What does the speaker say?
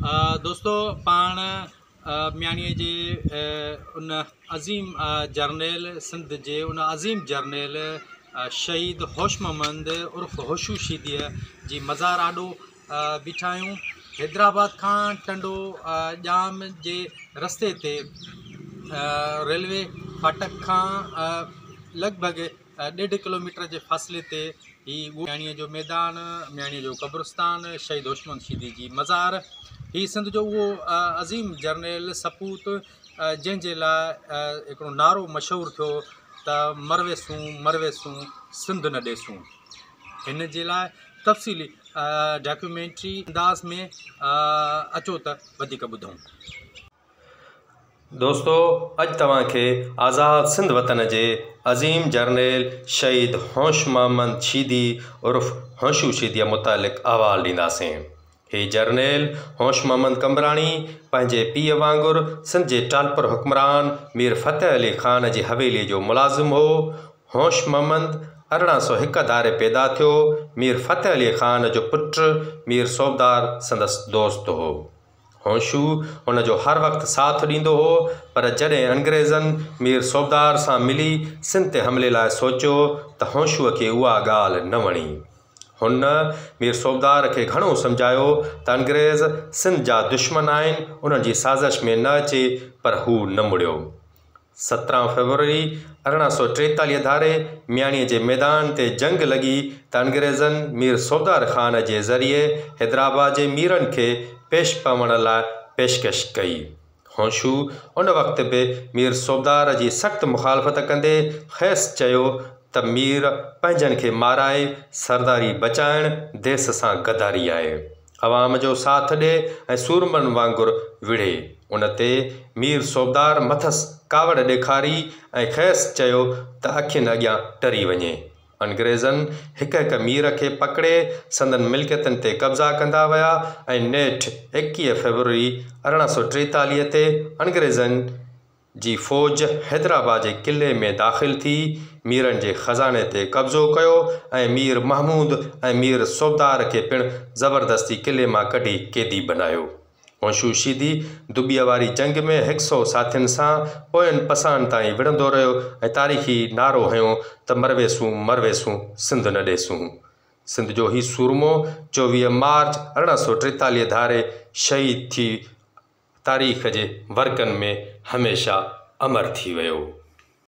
دوستو پاڻ مياڻيء جي ان عظيم جرنيل سنڌ جي ان عظيم جرنيل شهيد هوش محمد عرف هوشو شيديء جي مزار آڏو بيٺا آهيون. حيدرآباد کان ٽنڊو ڄام جي رستي تي ريلوي ڦاٽڪ کان لڳ ڀڳ ڏيڍ ڪلوميٽر جي فاصلي تي هي مياڻيء جو ميدان، مياڻيء جو قبرستان، شهيد هوش محمد شيدي جي مزار، هي سنڌ جو اهو عظيم جرنيل سپوت جنهن جي لاء هڪڙو نعرو مشهور ٿيو ته مرويسون مرويسون سنڌ نه ڏيسون. هن جي لاء تفصيلي ڊاڪيومينٽري انداز ۾ اچو ته وڌيڪ ٻڌون. دوستو اڄ توهان کي آزاد سنڌ وطن جي عظيم جرنيل شهيد هوش محمد شيدي عرف هوشو شيديء متعلق احوال ڏينداسين. هي جرنيل هوش محمد قمبراڻي پنهنجي پيء وانگر سنڌ جي ٽالپر حڪمران مير فتح علي خان جي حويلي جو ملازم هو. هوش محمد 1801 ڌاري پيدا ٿيو. مير فتح علي خان جو پٽ مير صوبدار سندس دوست هو. هوشو هن جو هر وقت ساٿ ڏيندو هو، پر جڏهن انگريزن مير صوبدار سان ملي سنڌ تي حملي لاء سوچيو ته هوشوء کي اها ڳالهه نه وڻي. هن مير صوبدار کي گهڻو سمجهايو ته انگريز سنڌ جا دشمن آهن، انهن جي سازش ۾ نه اچي، پر هو نه مڙيو. 17 فيبروري 1843 ڌاري مياڻيء جي ميدان تي جنگ لڳي ته انگريزن مير صوبدار خان جي ذريعي حيدرآباد جي ميرن کي پيش پوڻ لاء پيشڪش ڪئي. هوشو ان وقت به مير صوبدار جي سخت مخالفت ڪندي کيس چيو ته مير پنهنجن کي مارائي سرداري بچائڻ ديس سان غداري آهي. عوام جو ساٿ ڏي ۽ سورمن وانگر وڙهي. ان تي مير صوبدار مٿس ڪاوڙ ڏيکاري ۽ کيس چيو ته اکين اڳيان ٽري وڃي. انگريزن هڪ هڪ مير کي پڪڙي سندن ملڪيتن تي قبضا ڪندا ويا ۽ نيٺ 21 فيبروري 1843 تي انگريزن جي فوج حيدرآباد جي قلعي ۾ داخل ٿي ميرن جي خزاني تي قبضو ڪيو ۽ مير محمود ۽ مير صوبدار کي پڻ زبردستي قلعي مان ڪڍي قيدي بنايو. هوشو شيدي دٻيء واري جنگ ۾ هڪ سئو ساٿين سان پوين پساهن تائين وڙهندو رهيو ۽ تاريخي نعرو هنيو ته مرويسون مرويسون سنڌ نه ڏيسون. سنڌ جو هي سورمو 24 مارچ 1843 ڌاري شهيد ٿي تاريخ جي ورقن ۾ هميشه امر ٿي ويو.